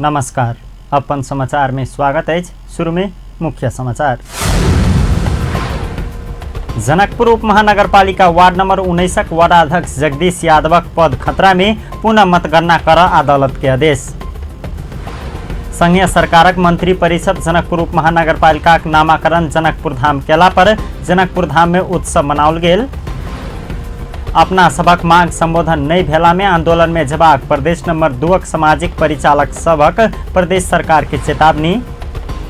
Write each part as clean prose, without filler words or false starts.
नमस्कार, अपन समाचार में स्वागत अछि। शुरू में मुख्य समाचार। जनकपुर उप महानगरपालिका वार्ड नंबर 19 वार्डाध्यक्ष जगदीश यादवक पद खतरा में पुनः मतगणना कर अदालत के आदेश। संघीय सरकारक मंत्री परिषद जनकपुर उप महानगरपालिकाक नामाकरण जनकपुर धाम केला पर जनकपुर धाम में उत्सव मनाओल गेल। अपना सभक मांग संबोधन नहीं भेला में आंदोलन में जबाक प्रदेश नंबर 2 सामाजिक परिचालक सभक प्रदेश सरकार के चेतावनी।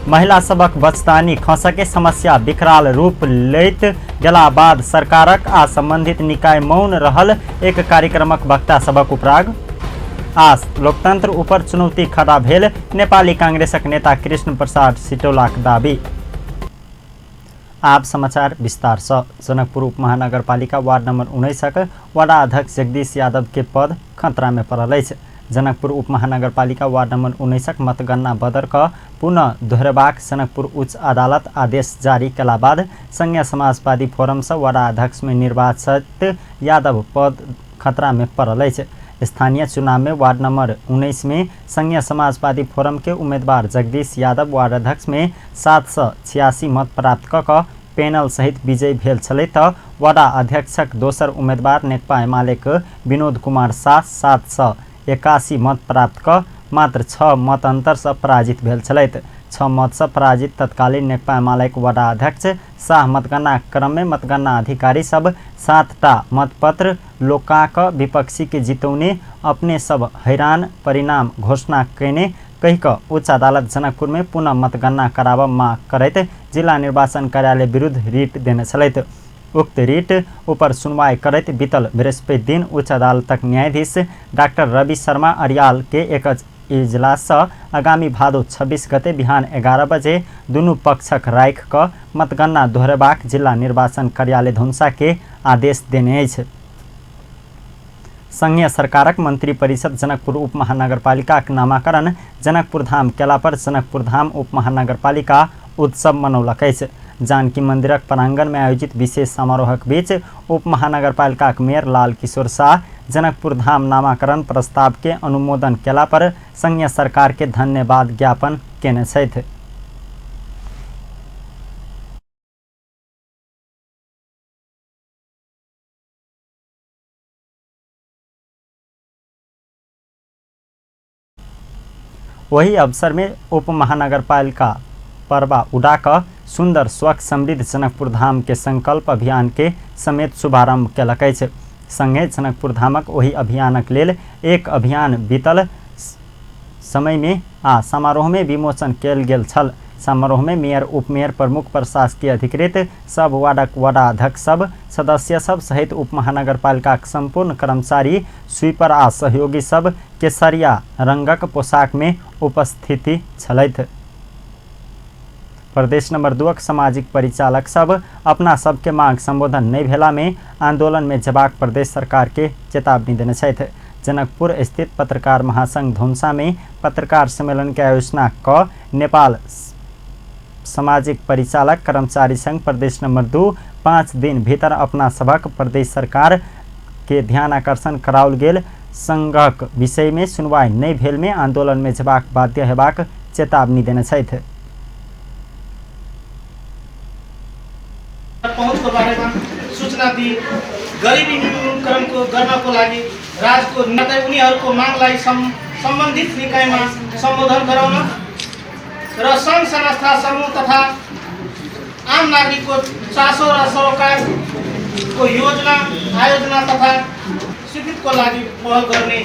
महिला सभक बचदानी खसके समस्या विकराल रूप लैत गेला बाद सरकारक आ संबंधित निकाय मौन रहल एक कार्यक्रमक वक्ता सभक उपराग। आ लोकतंत्र ऊपर चुनौती खड़ा भेल नेपाली कांग्रेसक नेता कृष्ण प्रसाद सिटौलाक दावी। आप समाचार विस्तार से। जनकपुर उप महानगरपालिका वार्ड नंबर 19 वार्डा अध्यक्ष जगदीश यादव के पद खतरा में पड़ल अछि। जनकपुर उप महानगरपालिका वार्ड नंबर 19 मतगणना बदर क पुनः दोहरेबाक जनकपुर उच्च अदालत आदेश जारी कला बाद संघीय समाजवादी फोरम से वार्डा अध्यक्ष में निर्वाचित यादव पद खतरा में पड़ल अछि। स्थानीय चुनाव में वार्ड नंबर 19 में संघीय समाजवादी फोरम के उम्मीदवार जगदीश यादव वार्ड अध्यक्ष में 786 मत प्राप्त क पैनल सहित विजयी भेल छलै त वार्डा अध्यक्षक दोसर उम्मीदवार नेकपा एमालेक विनोद कुमार शाह 781 मत प्राप्त क मात्र 6 मत अंतर से पराजित भेल छलथि। 6 मत से पराजित तत्कालीन नेकपा एमालेक वार्डा अध्यक्ष शाह मतगणना क्रम में मतगणना अधिकारी सब 7टा मतपत्र लोका क विपक्षी के जितौने अपने सब हैरान परिणाम घोषणा कयने कहि क उच्च अदालत जनकपुर में पुनः मतगणना कराबऽ मांग करैत जिला निर्वाचन कार्यालय विरुद्ध रिट देने छलथि। उक्त रिट ऊपर सुनवाई करैत बीतल बृहस्पति दिन उच्च अदालतक न्यायाधीश डॉक्टर रवि शर्मा अरियाल के एक इजलास से आगामी भादो 26 गते बिहान 11 बजे दुनू पक्षक राखि क मतगणना दोहरेबाक जिला निर्वाचन कार्यालय धनुषा के आदेश देने अछि। संघीय सरकारक मंत्री परिषद जनकपुर उप महानगरपालिकाक नामाकरण जनकपुर धाम केला पर जनकपुर धाम उप महानगरपालिका उत्सव मनौलक अछि। जानकी मंदिरक प्रांगण में आयोजित विशेष समारोहक बीच उप महानगरपालिकाक मेयर लाल किशोर शाह जनकपुर धाम नामाकरण प्रस्ताव के अनुमोदन केला पर संघीय सरकार के धन्यवाद ज्ञापन केने छथि। वही अवसर में उप महानगरपालिका परबा उड़ा क सुंदर स्वच्छ समृद्ध जनकपुर धाम के संकल्प अभियान के समेत शुभारंभ केलक अछि। संगे जनकपुर धामक ओहि अभियानक लेल एक अभियान बीतल समय में आ समारोह में विमोचन कयल गेल छल। समारोह में मेयर, उपमेयर, प्रमुख प्रशासकीय अधिकृत, सब वार्डक वार्डाध्यक्ष सब, सदस्य सब सहित उप महानगरपालिकाक संपूर्ण कर्मचारी, स्वीपर आ सहयोगी सब केसरिया रंगक पोशाक में उपस्थिति छलथि। प्रदेश नंबर 2 सामाजिक परिचालक सब अपना सबके मांग संबोधन नहीं भेला में आंदोलन में जबाक प्रदेश सरकार के चेतावनी देने छथि। जनकपुर स्थित पत्रकार महासंघ धनुषा में पत्रकार सम्मेलन के आयोजना क नेपाल सामाजिक परिचालक कर्मचारी संघ प्रदेश नंबर 2 5 दिन भीतर अपना सभक प्रदेश सरकार के ध्यान आकर्षण कराओल गेल संघक विषय में सुनवाई नहीं भेल में आंदोलन में जबाक बाध्य हेबाक चेतावनी देने छथि। पहुँचको बारेमा सूचना दिई गरिबी न्यूनीकरणको गर्नको लागि राज्यको नातै उनीहरूको मागलाई सम्बन्धित निकायमा सम्बोधन गराउन र सङ्घ संस्था समूह तथा आम नागरिकको चासो र सरोकारको योजना आयोजना तथा स्वीकृतिको लागि पहल गर्ने।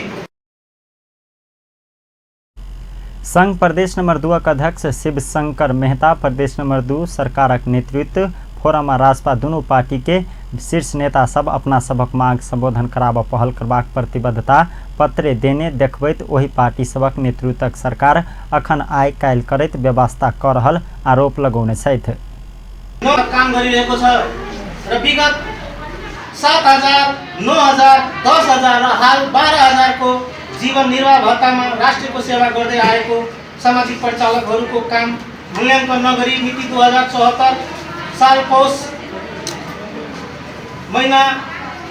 संघ प्रदेश नंबर 2 के अध्यक्ष शिवशंकर मेहता प्रदेश नंबर 2 सरकारक नेतृत्व फोरम आ राजपा दुनू पार्टी के शीर्ष नेता सब अपना सभक मांग संबोधन कराबऽ पहल करबाक प्रतिबद्धता पत्र देने देखबैत ओहि पार्टी सभक नेतृत्वक सरकार अखन आइ काल्हि करैत व्यवस्था क रहल आरोप लगौने छथि। काम गरिरहेको छ र विगत 7,000, 9,000, 10,000 र हाल 12,000 को जीवन निर्वाह भत्तामा राष्ट्रको सेवा गर्दै आएको सामाजिक परिचालकहरूको काम मूल्याङ्कन नगरी मिति 2074 साल पौष महिना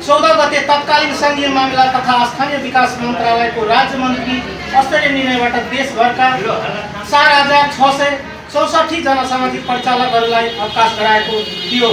14 गते तत्कालीन संघीय मामिला तथा स्थानीय विकास मन्त्रालयको राज्य मन्त्री स्तरीय निर्णयबाट देशभरका 4664 जना सामाजिक परिचालकहरूलाई अवकाश गराएको थियो।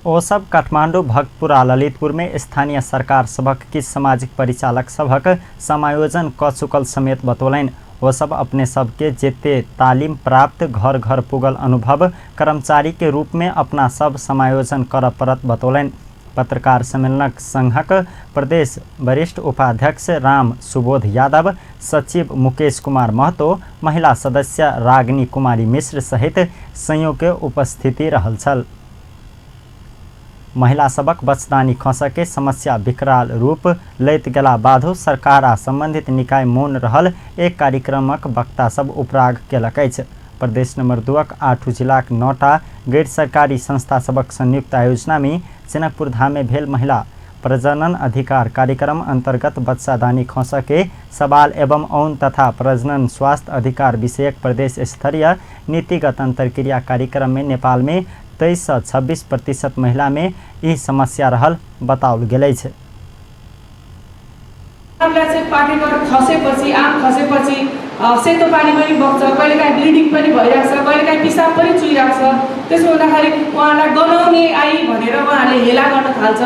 ओ सब काठमाडौँ, भक्तपुर आ ललितपुर में स्थानीय सरकार सभक किछु सामाजिक परिचालक सभक समायोजन क चुकल समेत बतौलनि। ओ सब अपने सबके जेते तालिम प्राप्त घर घर पुगल अनुभव कर्मचारी के रूप में अपना सब समायोजन कर परत बतौलनि। पत्रकार सम्मेलनक संघक प्रदेश वरिष्ठ उपाध्यक्ष राम सुबोध यादव, सचिव मुकेश कुमार महतो, महिला सदस्य रागिनी कुमारी मिश्र सहित संयोग के उपस्थिति रहल छल। महिला सबक बचदानी खसके समस्या विकराल रूप लैत गेला बादो सरकार आ संबंधित निकाय मौन रहल एक कार्यक्रमक वक्ता सब उपराग केलक अछि। प्रदेश नंबर 2 8 जिलाक 9टा गैर सरकारी संस्था सबक संयुक्त आयोजना में जनकपुर धाम में भेल महिला प्रजनन अधिकार कार्यक्रम अंतर्गत बच्चादानी खसके सवाल एवं औन तथा प्रजनन स्वास्थ्य अधिकार विषयक प्रदेश स्तरीय नीतिगत अंतर्क्रिया कार्यक्रम में नेपाल में 23 से 26% महिला में यह समस्या रहल बताओल गेल अछि। पाकेबाट खसेपछि, आम खसेपछि सेतो पानी पनि बग्छ, कहिलेकाहीँ ब्लिडिङ पनि भइरहेको छ, कहिलेकाहीँ पिसाब पनि चुइरहेको छ। त्यसो हुँदाखेरि उहाँलाई गनाउने आई भनेर उहाँहरूले हेला गर्न थाल्छ।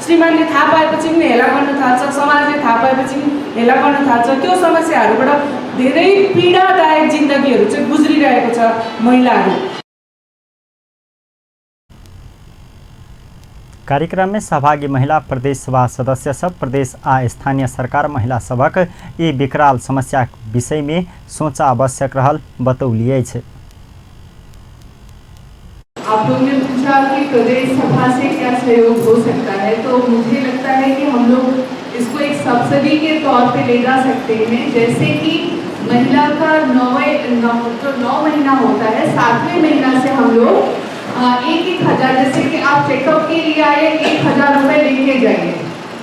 श्रीमानले थाहा पाएपछि पनि हेला गर्न थाल्छ, समाजले थाहा पाएपछि पनि हेला गर्न थाल्छ। त्यो समस्याहरूबाट धेरै पीडादायक जिन्दगीहरू चाहिँ गुज्रिरहेको छ महिलाहरू। कार्यक्रम में सहभागी महिला प्रदेश सभा सदस्य सब प्रदेश आ स्थानीय सरकार महिला सभक ई विकराल समस्या विषय में सोचा आवश्यक रहल बतौलिए अछि। आप लोग ने पूछा कि प्रदेश सभा से क्या सहयोग हो सकता है, तो मुझे लगता है कि हम लोग इसको एक सब्सिडी के तौर पे ले जा सकते हैं। जैसे कि महिला का 9 महीना होता है, 7वें महीना से हम लोग 1-1 हजार, जैसे कि आप चेकअप के लिए आए 1000 रुपये लेके जाइए,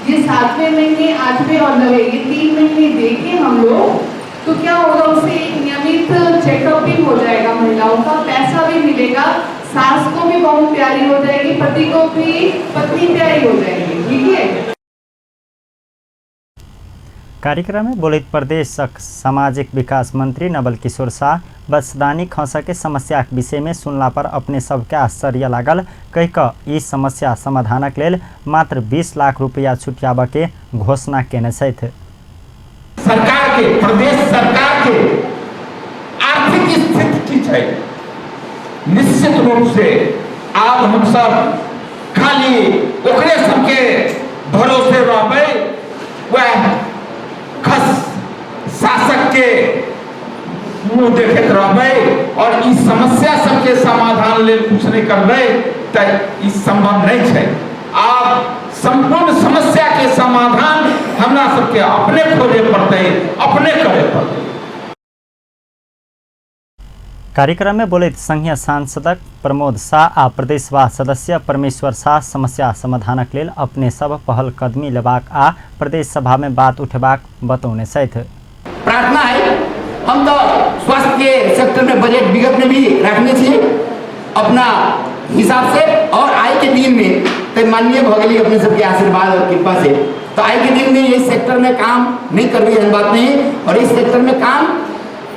ये 7वें महीने, 8वें और 9वें, ये 3 महीने देके हम लोग, तो क्या होगा, उससे एक नियमित चेकअप भी हो जाएगा महिलाओं का, पैसा भी मिलेगा, सास को भी बहुत प्यारी हो जाएगी, पति को भी पत्नी प्यारी हो जाएगी। ठीक है। कार्यक्रम में बोलित प्रदेश सामाजिक विकास मंत्री नवल किशोर शाह बचदानी खसके समस्या के विषय में सुनला पर अपने सबके आश्चर्य लागल कहि क ई समस्या समाधानक लेल मात्र 20 लाख रुपया छुटियाबऽ के घोषणा केने छथि। सरकार के, प्रदेश सरकार के आर्थिक स्थिति की छै, निश्चित रूप से आब हम सब खाली ओकरे सबके भरोसे रहबै, वह खस शासक के मुंह देखैत रहबै और ई समस्या सबके समाधान लेल कुछ नहीं करबै तऽ ई संभव नहीं छै। आब संपूर्ण समस्या के समाधान हमरा सबके अपने खोजे पड़तै, अपने करे पड़तै। कार्यक्रम में बोलैत संघीय सांसदक प्रमोद शाह आ प्रदेश सभा सदस्य परमेश्वर शाह समस्या समाधानक लेल अपने सब पहल कदमी लेबाक आ प्रदेश सभा में बात उठेबाक बतौने छथि। प्रार्थना है, हम तो स्वास्थ्य के सेक्टर में बजट विगत में भी रखने छी अपना हिसाब से, और आय के दिन में तो माननीय भगली अपने सबके आशीर्वाद और कृपा से तो आय के दिन में इस सेक्टर में काम नहीं करबे एहन बात नहीं, और इस सेक्टर में काम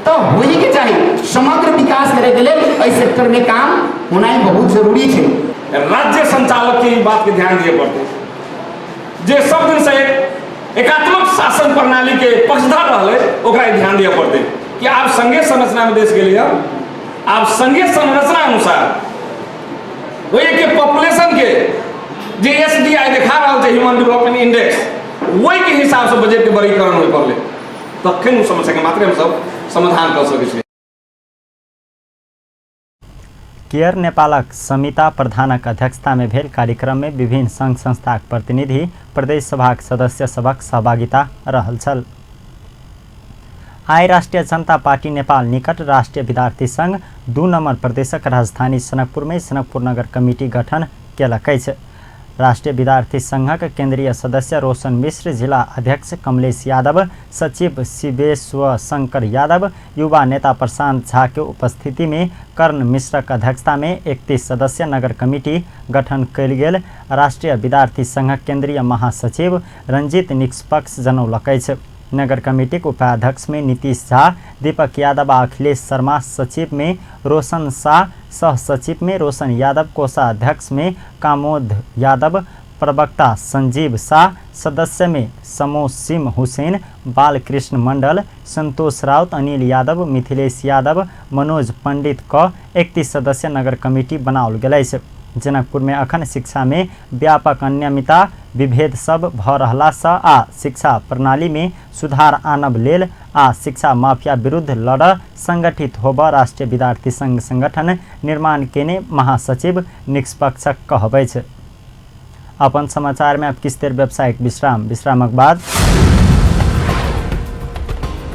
तो हो ही के चाहिए। समग्र विकास करे के लिए इस सेक्टर में काम होना ही बहुत जरूरी है। राज्य संचालक के बात के ध्यान दिए पड़ते, जे सब दिन से एकात्मक शासन प्रणाली के पक्षधर रहले, ओकरा ध्यान दिए पड़ते कि आप संघीय संरचना में देश के लिए, आप संघीय संरचना अनुसार वही के पॉपुलेशन के जे एचडीआई देखा रहा है, ह्यूमन डेवलपमेंट इंडेक्स, वही के हिसाब से बजट के वर्गीकरण होय पड़ले, तखन उ समस्या के मात्र हम सब समाधान कर सकै छी। केयर नेपालक समिता प्रधानक अध्यक्षता में भेल कार्यक्रम में विभिन्न संघ संस्थाक प्रतिनिधि, प्रदेश सभाक सदस्य सभक सहभागिता रहल छल। आइ राष्ट्रिय जनता पार्टी नेपाल निकट राष्ट्रिय विद्यार्थी संघ 2 नम्बर प्रदेशक राजधानी जनकपुर में जनकपुर नगर कमिटी गठन केलक अछि। राष्ट्रिय विद्यार्थी संघक केन्द्रीय सदस्य रोशन मिश्र, जिला अध्यक्ष कमलेश यादव, सचिव शिवेश्वर शंकर यादव, युवा नेता प्रशांत झा के उपस्थिति में कर्ण मिश्रक अध्यक्षता में 31 सदस्य नगर कमिटी गठन कयल गेल। राष्ट्रिय विद्यार्थी संघक केन्द्रीय महासचिव रंजीत निष्पक्ष जनौलक अछि। नगर कमिटीक उपाध्यक्ष में नीतीश झा, दीपक यादव आ अखिलेश शर्मा, सचिव में रोशन शाह, सह सचिव में रोशन यादव, कोषाध्यक्ष में कामोद यादव, प्रवक्ता संजीव शाह, सदस्य में समोसिम हुसैन, बालकृष्ण मंडल, संतोष राउत, अनिल यादव, मिथिलेश यादव, मनोज पंडित क 31 सदस्य नगर कमिटी बनाओल गेल अछि। जनकपुर में अखन शिक्षा में व्यापक अनियमितता विभेद सब भ रहला सँ आ शिक्षा प्रणाली में सुधार आनब लेल आ शिक्षा माफिया विरुद्ध लड़ संगठित होब राष्ट्रिय विद्यार्थी संघ संगठन निर्माण केने महासचिव निष्पक्षक कहब अछि। अपन समाचार में अब किछु देर व्यावसायिक विश्राम। विश्रामक बाद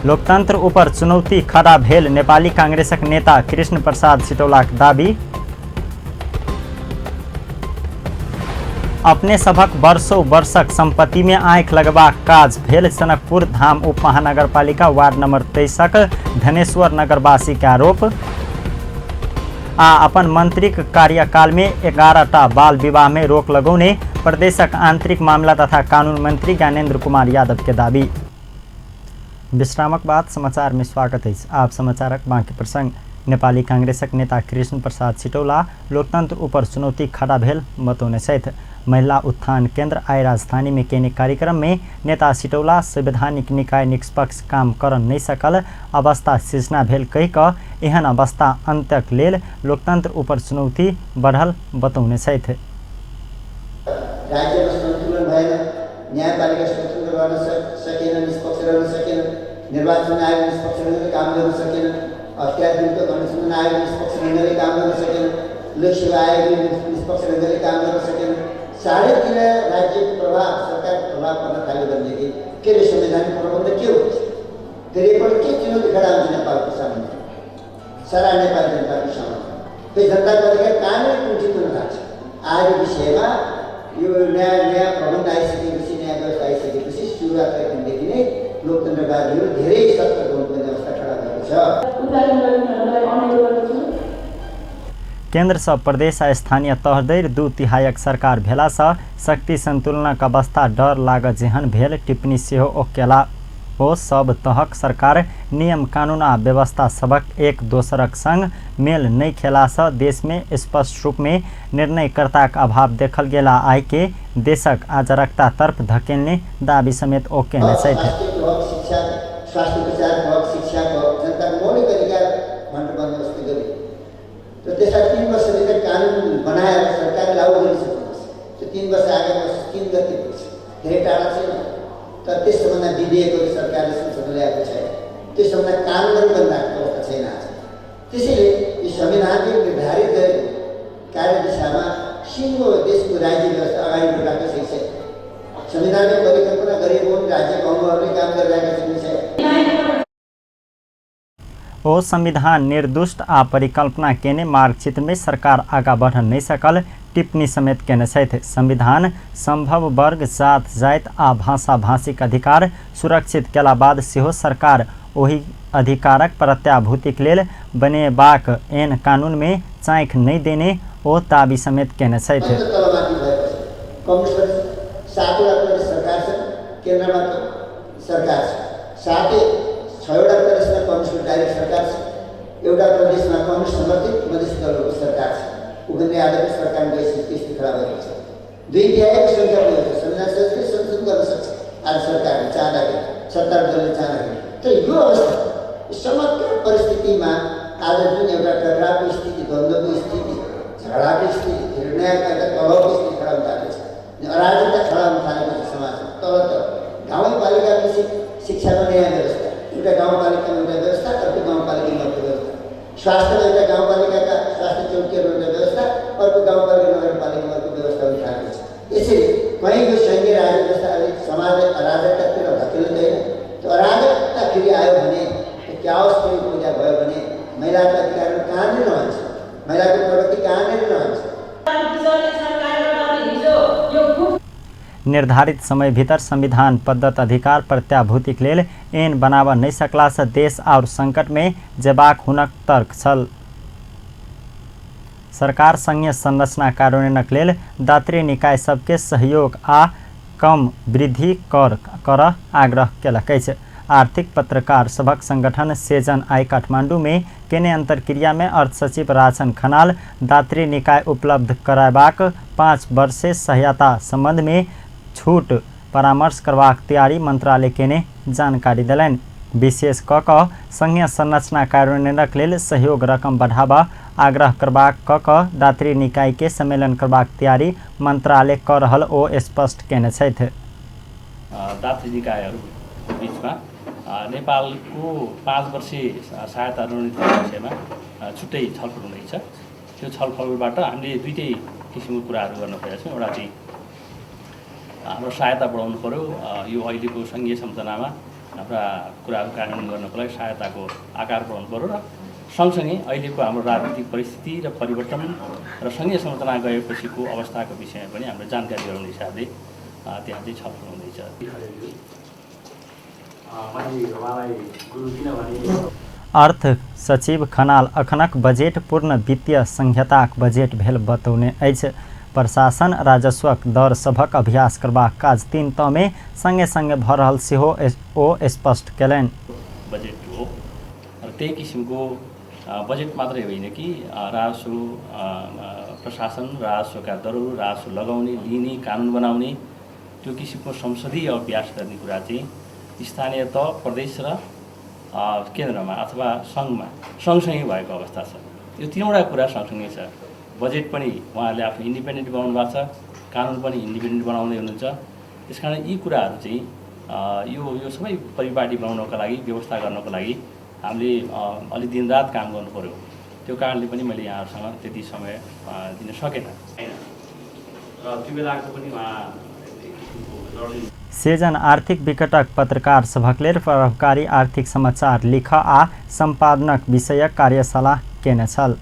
लोकतंत्र ऊपर चुनौती खड़ा भेल नेपाली कांग्रेसक नेता कृष्ण प्रसाद सिटौलाक दावी। अपने सभक वर्षों वर्षक संपत्ति में आँखि लगबाक काज भेल जनकपुर धाम उप महानगरपालिका वार्ड नंबर 23 धनेश्वर नगरवासी के आरोप। आ अपन मंत्रीक कार्यकाल में 11टा बाल विवाह में रोक लगौने प्रदेशक आंतरिक मामला तथा कानून मंत्री ज्ञानेन्द्र कुमार यादव के दावी। विश्रामक बाद समाचार में स्वागत अछि। आप समाचारक बाँकी प्रसंग। नेपाली कांग्रेसक नेता कृष्ण प्रसाद सिटौला लोकतंत्र ऊपर चुनौती खड़ा भेल बतौने छथि। महिला उत्थान केंद्र आइ राजधानी में केने कार्यक्रम में नेता सिटौला संवैधानिक निकाय निष्पक्ष काम कर नहीं सकल अवस्था सृजना भेल कहि कऽ एहन अवस्था अंत्यक लेल लोकतंत्र ऊपर चुनौती बढ़ल बतौने छथि। राज्यमा सन्तुलन भएन, न्यायपालिका स्वतन्त्र रहन सकेन, निष्पक्ष रहन सकेन, निर्वाचन आयोग निष्पक्ष ढङ्गले काम गर्न सकेन, अत्याधुनिक अनुसन्धान आयोग निष्पक्ष ढङ्गले काम गर्न सकेन, लोकसेवा आयोगले निष्पक्ष ढङ्गले काम गर्न सकेन। चारैतिर राज्यको प्रभाव, सरकारको प्रभाव पर्न थाल्यो भनेदेखि के रे संवैधानिक प्रबन्ध के हुन्छ? फेरि एकपल्ट के चुनौती खडा हुन्छ नेपालको सामुन्ने, सारा नेपाली जनताको सामुन्ने? त्यो जनताको अधिकार कहाँनिर कुण्ठित हुन थाल्छ? आदि विषयमा यो नयाँ नयाँ प्रबन्ध आइसकेपछि, नयाँ व्यवस्था आइसकेपछि सुरुवातका दिनदेखि नै लोकतन्त्रवादीहरू धेरै सतर्क हुनुपर्ने अवस्था खडा भएको छ। केन्द्र सँ प्रदेश आ स्थानीय तह धरि 2/3 सरकार भेला सँ शक्ति संतुलनक अवस्था डर लाग जेहन भेल टिप्पणी सेहो ओ केला। ओ सब तहक सरकार नियम कानून आ व्यवस्था सबक एक दोसरक संग मेल नहि खेला सँ देश में स्पष्ट रूप में निर्णयकर्ताक अभाव देखल गेला आइ के देशक अराजकता तर्फ धकेलने दावी समेत ओ केने छथि। स्वास्थ्य उपचारको हक, शिक्षाको हक, जनताको मौलिक अधिकार भनेर बन्दोबस्त गरे र त्यसलाई 3 वर्षभित्र कानुन बनाएर सरकारले लागू गरिसकेपछि त्यो 3 वर्ष आगामी वर्ष 3 गते पुग्छ, धेरै टाढा छैन। तर त्यसभन्दा विधेयकहरू सरकारले संसदमा ल्याएको छैन, त्यसभन्दा कानुनहरू बनिरहेको अवस्था छैन आज। त्यसैले यो संविधानले निर्धारित गरेको कार्यदिशामा सिङ्गो देशको राज्य व्यवस्था अगाडि बढिरहेको छैन। संविधानले परिकल्पना गरिएको पनि राज्यको अङ्गहरूले काम गरिरहेका छन्। ओ संविधान निर्दुष्ट आ परिकल्पना केने मार्गचित्र में सरकार आगा बढ़ नहीं सकल टिप्पणी समेत केने छथि। संविधान संभव वर्ग, जात जाइत आ भाषा भाषीक अधिकार सुरक्षित केला बाद सेहो सरकार ओहि अधिकारक प्रत्याभूतिक लेल बनेबाक एन कानून में चाँखि नहि देने ओ दावी समेत केने छथि। 7वटा प्रदेश सरकार छ, केन्द्रमा सरकार छ, साथै 6वटा प्रदेशमा कम्युनिस्ट डाइरेक्ट सरकार छ, एउटा प्रदेशमा कम्युनिस्ट समर्थित मधेसी दलहरूको सरकार छ। उपेन्द्र यादवको सरकारमा गइसकेपछि स्थिति खडा भएको छ। 2/3 सङ्ख्या पुगेको छ। संविधान सजिलै संशोधन गर्न सक्छ आज सरकारले चाहँदाखेरि, सत्तारूढ दलले चाहँदाखेरि। तर यो अवस्था, समग्र परिस्थितिमा आज जुन एउटा टकरावको स्थिति, द्वन्द्वको स्थिति, झगडाको स्थिति, निर्णयको एउटा तलवको स्थिति खडा हुन थालेको छ, अराजकता खडा हुन थालेको छ समाजमा। तल तल गाउँपालिकाको शिक्षामा नयाँ व्यवस्था, एउटा गाउँपालिकामा एउटा व्यवस्था, अर्को गाउँपालिकामा अर्को व्यवस्था, स्वास्थ्यमा एउटा गाउँपालिकाका स्वास्थ्य चौकीहरू एउटा व्यवस्था, अर्को गाउँपालिका नगरपालिकामा अर्को व्यवस्था हुन थालेको छ। यसरी कहीँ यो सङ्घीय राज्य व्यवस्था अलिक समाजलाई अराजकतातिर धकेल्दैन। त्यो अराजकता फेरि आयो भने, त्यो क्याओस फेरि पैदा भयो भने महिलाको अधिकारहरू कहाँनिर रहन्छ, महिलाको प्रगति कहाँनिर रहन्छ? हिजो यो निर्धारित समय भीतर संविधान पद्धत अधिकार प्रत्याभूतिक लेल ऐन बनाब नहि सकलासँ देश आओर संकट में जेबाक हुनक तर्क छल। सरकार संघीय संरचना कार्यान्वयनक लेल दात्री निकाय सबके सहयोग आ कम वृद्धि कर कर आग्रह केलक अछि। आर्थिक पत्रकार सभक संगठन सेजन आई काठमांडू में केने अंतर्क्रिया में अर्थ सचिव राजन खनाल दात्री निकाय उपलब्ध करायबाक 5 वर्षे सहायता संबंध में छूट परामर्श करबाक तैयारी मंत्रालय केने जानकारी देलनि। विशेष क क संघीय संरचना कार्यान्वयनक लेल सहयोग रकम बढ़ाबा आग्रह करबाक क क दात्री निकाय के सम्मेलन करबाक तैयारी मंत्रालय क रहल ओ स्पष्ट केने छथि। दात्री निकायहरूको बीचमा नेपालको 5 वर्षीय सहायता रणनीतिको विषयमा छुट्टै छलफल हुँदैछ। त्यो छलफलबाट हामीले दुईटै किसिमको कुराहरू गर्न खोजेका छौँ। एउटा चाहिँ हाम्रो सहायता बढाउनु पर्यो, यो अहिलेको सङ्घीय संरचनामा हाम्रा कुराहरू कार्यान्वयन गर्नको लागि सहायताको आकार बढाउनु पर्यो र सँगसँगै अहिलेको हाम्रो राजनीतिक परिस्थिति र परिवर्तन र सङ्घीय संरचना गएपछिको अवस्थाको विषयमा पनि हाम्रो जानकारी गराउने हिसाबले त्यहाँ चाहिँ छलफल हुँदैछ। अर्थ सचिव खनाल अखनक बजेट पूर्ण वित्तीय संहिताक बजेट भेल बतौने अछि। प्रशासन राजस्वक दर सभक अभ्यास करबाक काज 3 तहमे सँगे सँगे भऽ रहल सेहो ओ स्पष्ट केलनि। बजेट हो र त्यही किसिमको बजेट मात्रै होइन कि राजस्व प्रशासन, राजस्वका दरहरू, राजस्व लगाउने, लिने, कानुन बनाउने त्यो किसिमको संसदीय अभ्यास गर्ने कुरा चाहिँ स्थानीय तह, प्रदेश र केन्द्रमा अथवा सङ्घमा सँगसँगै भएको अवस्था छ। यो 3वटा कुरा सँगसँगै छ। बजेट पनि उहाँहरूले आफू इन्डिपेन्डेन्ट बनाउनु भएको छ, कानुन पनि इन्डिपेन्डेन्ट बनाउँदै हुनुहुन्छ। त्यस कारण यी कुराहरू चाहिँ यो यो सबै परिपाटी बनाउनको लागि, व्यवस्था गर्नको लागि हामीले अलि दिनरात काम गर्नु पर्यो। त्यो कारणले पनि मैले यहाँहरूसँग त्यति समय दिन सकेन र त्यो बेलाको पनि उहाँ सेजन आर्थिक विकटक पत्रकार सभक लेल प्रभावकारी आर्थिक समाचार लिख आ सम्पादनक विषयक कार्यशाला केने छल।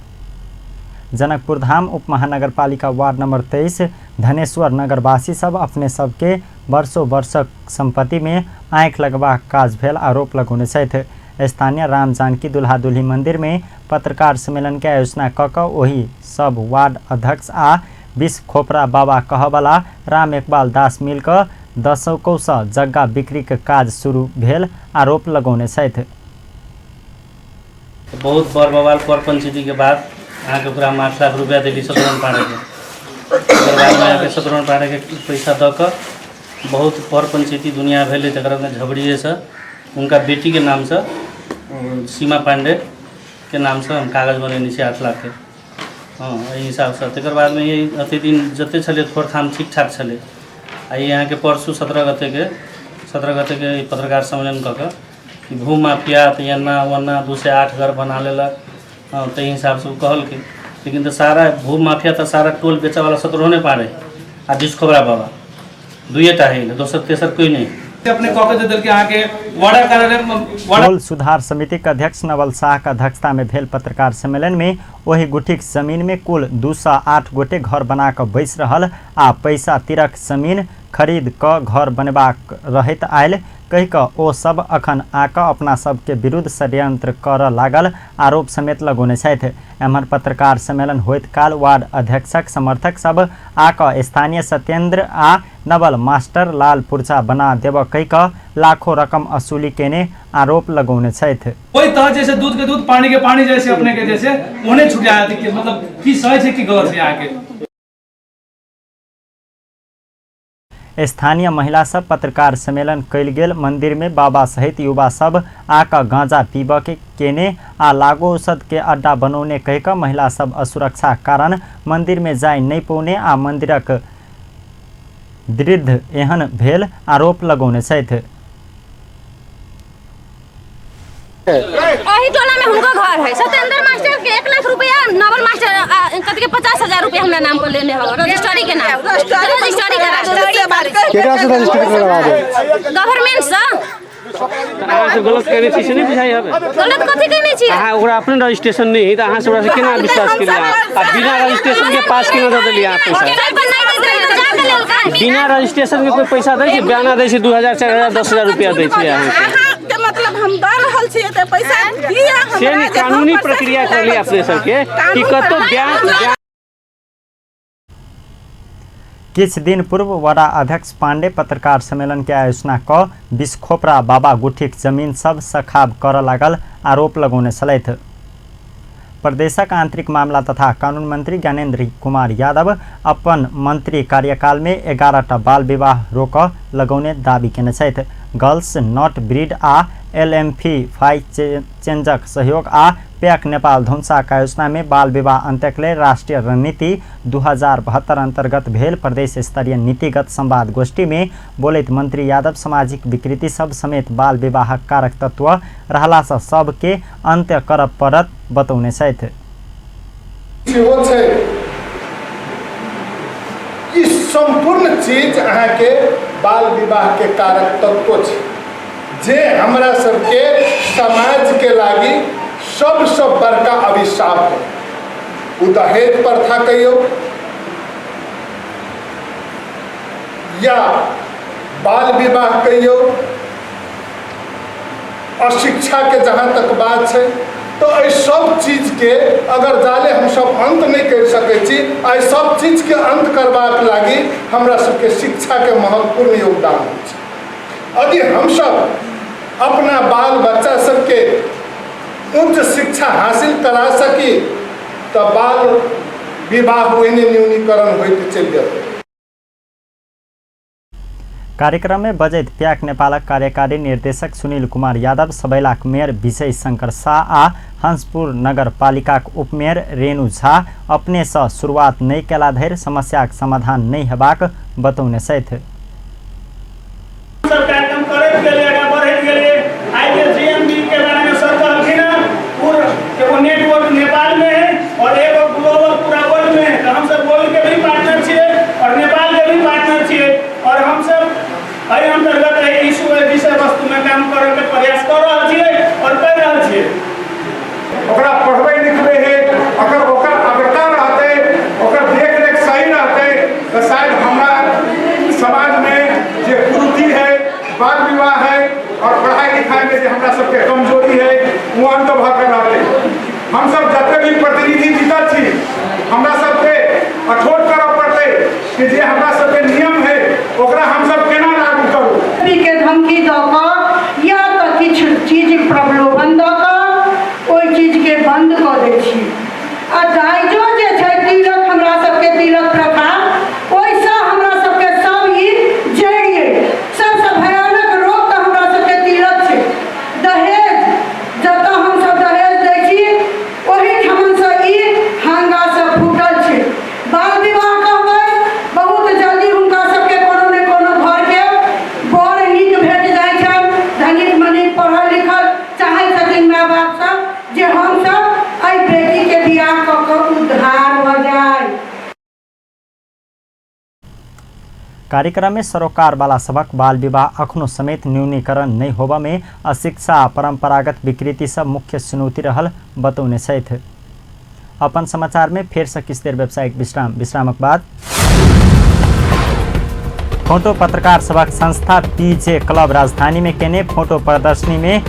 जनकपुरधाम उपमहानगरपालिका वार्ड नंबर 23 धनेश्वर नगरवासी सब अपने सबके वर्षों वर्षक संपत्ति में आँखि लगबाक काज भेल आरोप लगौने छथि। स्थानीय राम जानकी दुल्हा दुल्ही मंदिर में पत्रकार सम्मेलन के आयोजना क क ओही सब वार्ड अध्यक्ष आ 20 खोपरा बाबा कहबला राम इकबाल दास मिलकर दशकौसँ जग्गा बिक्री के काज शुरू भेल आरोप लगौने छथि। बहुत बड़ बवाल पर पंचायती के बाद अहाँके ओकरा हम 8 लाख रुपया देली शत्रुघ्न पांडेके। ओकर बादमे अहाँके शत्रुघ्न पांडेके पैसा दऽ कऽ बहुत पर पंचायती दुनिया भेलै। तकर बाद झबड़िएसँ हुनका बेटीके नामसँ सीमा पांडेके नामसँ हम कागज बनेने छी 8 लाखके। हँ, एहि हिसाबसँ तकर बादमे यही अति दिन जते छलै थोड़थाम ठीक ठाक छलै। आ ई अहाँके परसू 17 गतेके पत्रकार सम्मेलन कऽ कऽ कि भूमाफिया तऽ एना ओना 208 घर बना लेलक। हँ, ताहि हिसाबसँ ओ कहलकै। लेकिन तऽ सारा भूमाफिया तऽ सारा टोल बेचऽवला शत्रुघ्ने पांडे आ बिस्खोबरा बाबा दुइएटा है, दोसर तेसर कोइ नहि। अपने कऽ के देलकै अहाँके वार्ड कार्यालय। टोल सुधार समिति के अध्यक्ष नवल शाह के अध्यक्षता में भेल पत्रकार सम्मेलन में ओहि गुठीक जमीन में कुल 208 गोटे घर बना कऽ बैस रहल आ पैसा तिरक जमीन खरीद कऽ घर बनेबाक रहैत आयल कहि कऽ ओ सब अखन आकऽ अपना सबके विरुद्ध षड्यंत्र करऽ लागल आरोप समेत लगौने छथि। एम्हर पत्रकार सम्मेलन होइत काल वार्ड अध्यक्षक समर्थक सब आकऽ स्थानीय सत्येंद्र आ नवल मास्टर लाल पुर्जा बना देब कहि कऽ लाखों रकम वसूली केने आरोप लगौने छथि। ओहि तरह जैसे दूध के दूध पानी के पानी जैसे अपने के जैसे ओहने छूट जायत, मतलब की सही छै की गलत छै अहाँके। स्थानीय महिला सब पत्रकार सम्मेलन कयल गेल मंदिर में बाबा सहित युवा सब आकऽ गांजा पीबऽ के केने आ लागू औषध के अड्डा बनौने कहि कऽ महिला सब असुरक्षा कारण मंदिर में जाय नहि पौने आ मंदिरक दृढ़ एहन भेल आरोप लगौने छथि। एही टोला में हुनका घर है। सत्येंद्र मास्टर के 1 लाख रुपया, नवल मास्टर कथी के 50,000 रुपया हमरा नाम पर लेने हो, रजिस्ट्री के नाम, रजिस्ट्री करा केकरा से रजिस्ट्री करवा दे? गवर्नमेंट से। अहाँ से गलत केने छी से नहि बुझाइ हवे? गलत कथी केने छी? अहाँ ओकरा अपने रजिस्ट्रेशन नहि है तऽ अहाँ से ओकरा से केना विश्वास केलियै अहाँ? आ बिना रजिस्ट्रेशन के पास केना दऽ देलियै अहाँ पैसा? बिना रजिस्ट्रेशन के कोई पैसा दै छै? बयाना दै छै 2000 4000 10000 रुपया दै छै अहाँके। अहाँके मतलब हम दऽ रहल छियै तऽ पैसा दिअ हमरा। से नहि, कानूनी प्रक्रिया करलियै अपने सबके कि कतौ बयान। किछ दिन पूर्व वडा अध्यक्ष पांडे पत्रकार सम्मेलन के आयोजना क बिसखोपरा बाबा गुठीक जमीन सब सखाब कर लागल आरोप लगौने छलथि। प्रदेशक आंतरिक मामला तथा कानून मंत्री ज्ञानेन्द्र कुमार यादव अपन मंत्री कार्यकाल में 11टा बाल विवाह रोक लगौने दावी केने छथि। गर्ल्स not breed आ एलएमफी फाइ चेंजक सहयोग आ पैक नेपाल धुनसाक आयोजना में बाल विवाह अंत्यक लेल राष्ट्रिय रणनीति 2072 अंतर्गत भेल प्रदेश स्तरीय नीतिगत संवाद गोष्ठी में बोलैत मंत्री यादव सामाजिक विकृति सब समेत बाल विवाहक कारक तत्व रहलासँ सबके अंत्य करब पड़त बतौने छथि। ई सम्पूर्ण चीज अहाँके बाल विवाह के कारक तत्व छै, जे हमरा सबके समाज के लागि सबसँ बड़का अभिशाप है। ओ दहेज प्रथा कहियौ या बाल विवाह कहियौ, अशिक्षा के जहाँ तक बात छै, तो एहि सब चीज के अगर जाले हम सब अंत नहीं कर सकै छी, एहि सब चीज के अंत करबाक लागि हमरा सबके शिक्षा के महत्वपूर्ण योगदान होइ छै। यदि हम सब अपना बाल बच्चा सबके उच्च शिक्षा हासिल करा सकी तो बाल विवाह ओहिने न्यूनीकरण होइत चलि जेतै। कार्यक्रम में बजैत प्याक नेपालक कार्यकारी निर्देशक सुनील कुमार यादव, सबैलाक मेयर विजय शंकर शाह आ हंसपुर नगरपालिकाक उपमेयर रेणु झा अपने सँ शुरुआत नहि केला धरि समस्याक समाधान नहि हेबाक बतौने छथि। सब कार्यक्रम करैत गेलियै, आगाँ बढ़ैत गेलियै। आइ के जीएमबी के बारे में सर कहलखिन हँ, पूरा एगो नेटवर्क नेपाल में है और एगो ग्लोबल पूरा वर्ल्ड में है। तो हम सब वर्ल्ड के भी पार्टनर छियै और नेपाल के भी पार्टनर छियै और हम सब एहि अंतर्गत एहि इशू एहि विषय वस्तु में काम करे के प्रयास कर रहल छियै और कर रहल छियै। ओकरा पढ़बै लिखबै है, अगर ओकर अग्रता रहतै, ओकर देखरेख सही रहतै तऽ शायद हमरा समाज में जे कुरीति है, बाल विवाह है और पढ़ाई लिखाई में जे हमरा सबके कमजोरी है वो अंत भऽ के रहतै। हम सब जते भी प्रतिनिधि जीतल छी हमरा सबके कठोर करऽ पड़तै कि जे हमरा सबके नियम है ओकरा हम सब केना लागू करू। के धमकी दऽ कऽ या तऽ किछु चीज प्रलोभन दऽ कऽ ओहि चीजके बन्द कऽ दै छी। आ दाइजो जे छै तिलक, हमरा सबके तिलक प्रथा ओहिसँ हमरा सबके सब ई जड़ि अइ। सबसँ भयानक रोग तऽ हमरा सबके तिलक छै। दहेज, जतऽ हमसब दहेज दै छी ओहिठामसँ ई हांगा सब फूटल छै। बाल विवाह कहबै बहुत जल्दी हुनका सबके कोनो ने कोनो घरके बर नीक भेट जाइ छनि, धनिक मनिक पढ़ल लिखल चाहै छथिन माय बाप सब जे हमसब एहि बेटीके बियाह कऽ कऽ उद्धार भऽ जाइ। कार्यक्रम में सरोकार वाला सबक बाल विवाह अखनो समेत न्यूनीकरण नहीं होबा में अशिक्षा आ परंपरागत विकृति सब मुख्य चुनौती रहल बतौने छथि। अपन समाचार में फेर से किछु देर व्यावसायिक विश्राम, विश्रामक बाद फोटो पत्रकार सभक संस्था पीजे क्लब राजधानी में केने फोटो प्रदर्शनी में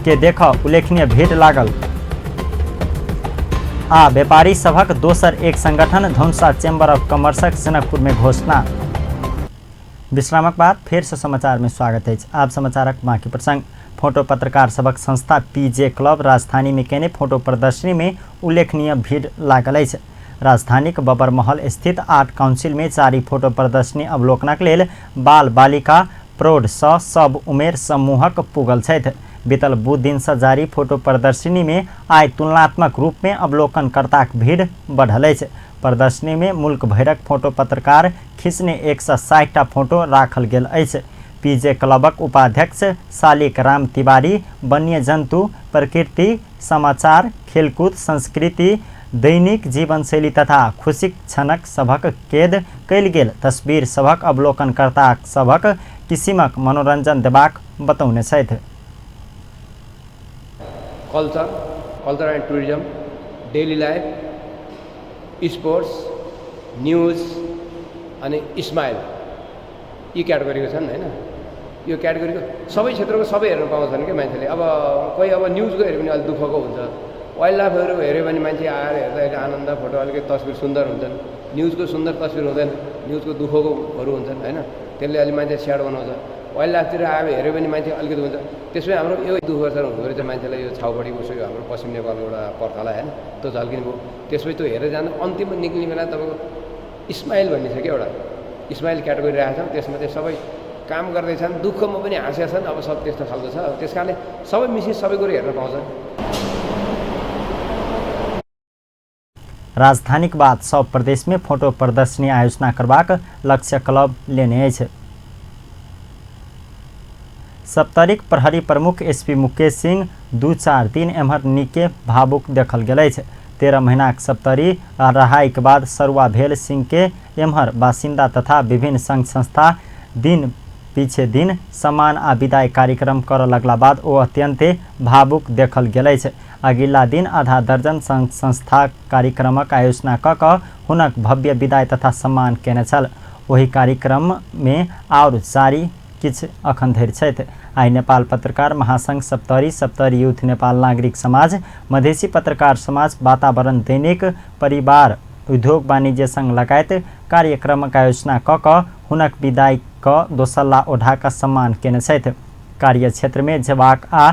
के देख उल्लेखनीय भीड़ लागल आ व्यापारी सभक दोसर एक संगठन धनुषा चैम्बर ऑफ कॉमर्सक जनकपुर में घोषणा। विश्रामक बाद फेर से समाचार में स्वागत अछि। आब समाचारक बाकी प्रसंग। फोटो पत्रकार सभक संस्था पीजे क्लब राजधानी में केने फोटो प्रदर्शनी में उल्लेखनीय भीड़ लागल अछि। राजधानीक बबर महल स्थित आर्ट काउंसिल में जारी फोटो प्रदर्शनी अवलोकनक लेल बाल बालिका प्रौढ़ सँ सब उमेर समूहक पुगल छथि। बीतल बुध दिन सँ जारी फोटो प्रदर्शनी में आइ तुलनात्मक रूप में अवलोकनकर्ताक भीड़ बढ़ल अछि। प्रदर्शनी में मुल्क भरिक फोटो पत्रकार खिंचने 160टा फोटो राखल गेल अछि। पीजे क्लबक उपाध्यक्ष शालिक राम तिवारी वन्य जन्तु, प्रकृति, समाचार, खेलकूद, संस्कृति, दैनिक जीवनशैली तथा खुशीक क्षणक सभक कैद कयल गेल तस्वीर सभक अवलोकनकर्ता सभक किसिमक मनोरञ्जन देबाक बतौने छथि। Culture, culture and tourism, daily life, sports, news अनि स्माइल यी क्याटेगोरीको छन् हैन। यो क्याटेगोरीको सबै क्षेत्रको सबै हेर्न पाउँछन् के मान्छेले। अब कोही अब न्युजको हेऱ्यो भने अलिक दुःखको हुन्छ, वाइल्ड लाइफहरू हेऱ्यो भने मान्छे आएर हेर्दाखेरि आनन्द फोटो अलिकति तस्बिर सुन्दर हुन्छन्, न्युजको सुन्दर तस्बिर हुँदैन, न्युजको दुःखकोहरू हुन्छन् हैन, त्यसले अलि मान्छे स्याड बनाउँछ। वाइल्ड लाइफतिर आयो हेऱ्यो भने मान्छे अलिकति हुन्छ। त्यसमै हाम्रो यो दुःख हुँदो रहेछ मान्छेलाई, यो छाउपडी उसो यो हाम्रो पश्चिम नेपालको एउटा पर्खालाई हैन, त्यो झल्किने भयो। त्यसपछि त्यो हेरेर जाँदा अन्तिममा निक्लिने बेला तपाईँको स्माइल भन्ने छ कि एउटा स्माइल क्याटेगोरी राखेको छौँ, त्यसमा चाहिँ सबै काम गर्दैछन्, दुःखमा पनि हाँसेका छन्, अब सब त्यस्तो खालको छ। त्यस कारणले सबै मिसी सबै कुरो हेर्न पाउँछ। राजधानीक बाद सब प्रदेश में फोटो प्रदर्शनी आयोजना करबाक लक्ष्य क्लब लेने अछि। सप्तरीक प्रहरी प्रमुख एसपी मुकेश सिंह 2-4 दिन एम्हर निके भावुक देखल गेल अछि। 13 महीनाक सप्तरी रहाइक बाद सरुआ भेल सिंह के एम्हर बासिन्दा तथा विभिन्न संघ संस्था दिन पीछे दिन सम्मान आ विदाई कार्यक्रम कर लगला बाद ओ अत्यन्ते भावुक देखल गेल अछि। अगिला दिन आधा दर्जन संघ संस्था कार्यक्रमक आयोजना क क हुनक भव्य विदाई तथा सम्मान केने छल। ओहि कार्यक्रम में और जारी किछु अखन धरि छथि। आइ नेपाल पत्रकार महासंघ सप्तरी, सप्तरी यूथ नेपाल नागरिक समाज, मधेसी पत्रकार समाज, वातावरण दैनिक, परिवार, उद्योग वाणिज्य संघ लगायत कार्यक्रमक आयोजना क क हुनक विदाई क दोसल्ला ओढ़ा क सम्मान केने छथि। कार्यक्षेत्र में जेबाक आ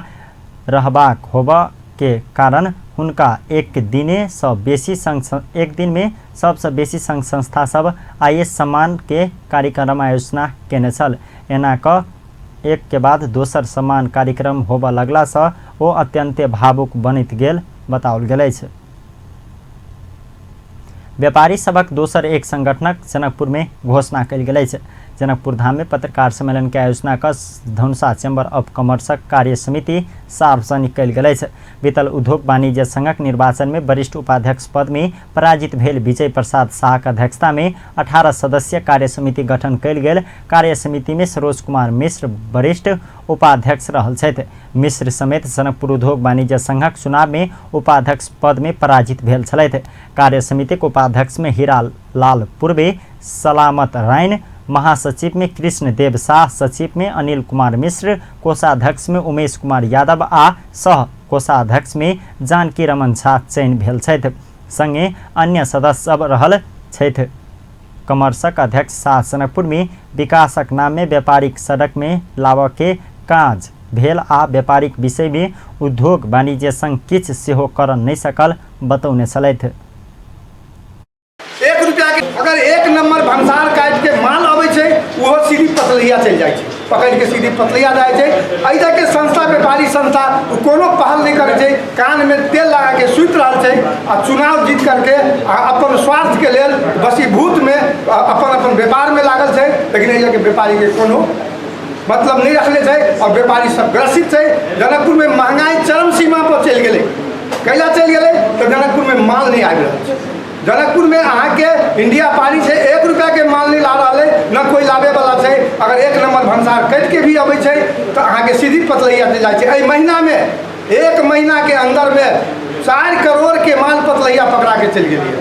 रहबाक होब के कारण हुनका एक दिने सँ बेसी एक दिन में सबसँ बेसी संघ संस्था सब IS सम्मान के कार्यक्रम आयोजना केने छल। एना क एक के बाद दोसर सम्मान कार्यक्रम होब लगला सँ ओ अत्यन्ते भावुक बनैत गेल बताओल गेल अछि। व्यापारी सभक दोसर एक संगठनक जनकपुर में घोषणा कयल गेल अछि। जनकपुर धाम में पत्रकार सम्मेलन के आयोजना क धनुषा चैम्बर ऑफ कॉमर्सक कार्य समिति सार्वजनिक कयल गेल अछि। बीतल उद्योग वाणिज्य संघक निर्वाचन में वरिष्ठ उपाध्यक्ष पद में पराजित भेल विजय प्रसाद शाहक अध्यक्षता में 18 सदस्यीय कार्य समिति गठन कयल गेल। कार्य समिति में सरोज कुमार मिश्र वरिष्ठ उपाध्यक्ष रहल छथि। मिश्र समेत जनकपुर उद्योग वाणिज्य संघक चुनाव में उपाध्यक्ष पद में पराजित भेल छलथि। कार्य समितिक उपाध्यक्ष में हीरा लाल पूर्वे, सलामत राइन, महासचिव में कृष्ण देव शाह, सचिव में अनिल कुमार मिश्र, कोषाध्यक्ष में उमेश कुमार यादव आ सह कोषाध्यक्ष में जानकी रमन झा चयन भेल छथि। संगे अन्य सदस्य सब रहल छथि। कमर्सक अध्यक्ष शाह जनकपुर में विकासक नाम में व्यापारिक सड़क में लाबऽ के काज भेल आ व्यापारिक विषय में उद्योग वाणिज्य संघ किछु सेहो कर नहि सकल बतौने छलथि। 1 रुपया के अगर 1 नंबर भंसार काटि के माल अबै छै ओहो सीधी पतलैया चलि जाइ छै, पकड़ि के सीधी पतलैया जाइ छै। एहि जाके संस्था व्यापारी संस्था कोनो पहल नहि करै छै, कान में तेल लगा के सुति रहल छै आ चुनाव जीत करके आ अपन स्वार्थ के लेल वशीभूत में अपन अपन व्यापार में लागल छै। लेकिन एहि जाके व्यापारी के कोनो मतलब नहीं रखले छै और व्यापारी सब ग्रसित छै। जनकपुर में महंगाई चरम सीमा पर चलि गेलै। कैला चलि गेलै तऽ जनकपुर में माल नहीं आबि रहल छै। जनकपुर में अहाँके इंडिया पारी छै, 1 रुपया के माल नहीं ला रहल है, न कोई लाबे वाला छै। अगर 1 नंबर भंसार कटि के भी अबै छै तऽ अहाँके सीधी पतलैया चलि जाइ छै। एहि महीना में 1 महीना के अंदर में 4 करोड़ के माल पतलैया पकड़ा के चलि गेलियै।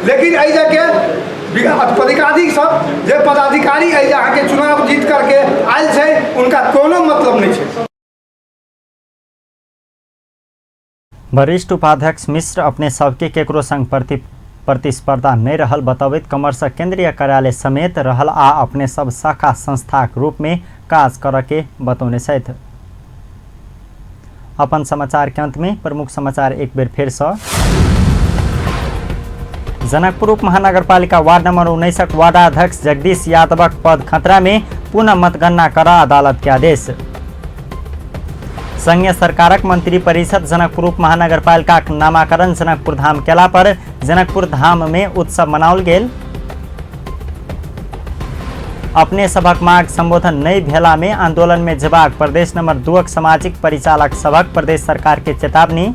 लेकिन एहि जाके पदाधिकारी सब जे पदाधिकारी एहि अहाँके चुनाव जीत करके आयल छै उनका कोनो मतलब नहीं छै। वरिष्ठ उपाध्यक्ष मिश्र अपने सबके केकरो संग प्रतिस्पर्धा नहीं रहल बतबैत कमर्सक केंद्रीय कार्यालय समेत रहल आ अपने सब शाखा संस्थाक रूप में काज करऽ के बतौने छथि। अपन समाचार के अंत में प्रमुख समाचार एक बेर फेर सँ। जनकपुर उप महानगरपालिका वार्ड नंबर 19 वार्डाध्यक्ष जगदीश यादवक पद खतरा में पुनः मतगणना करा अदालत के आदेश। संघीय सरकारक मंत्री परिषद जनकपुर उप महानगरपालिकाक नामाकरण जनकपुर धाम केला पर जनकपुर धाम में उत्सव मनाओल गेल। अपने सभक मांग संबोधन नहीं भेला में आंदोलन में जेबाक प्रदेश नंबर 2 सामाजिक परिचालक सभक प्रदेश सरकार के चेतावनी।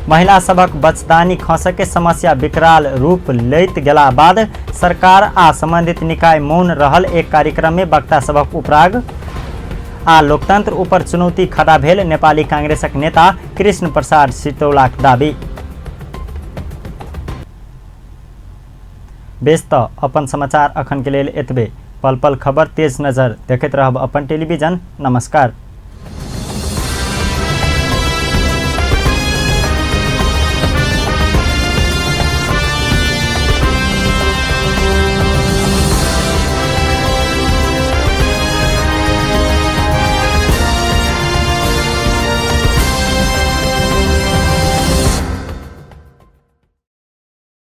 महिला सभक बचदानी खसके समस्या विकराल रूप लैत गेला बाद सरकार आ संबंधित निकाय मौन रहल एक कार्यक्रम में वक्ता सभक उपराग आ लोकतंत्र ऊपर चुनौती खड़ा भेल नेपाली कांग्रेसक नेता कृष्ण प्रसाद सितौलाक दावी। बेस त अपन समाचार अखन के लेल एतबे। पल पल खबर तेज नजर देखैत रहब अपन टेलीविजन। नमस्कार।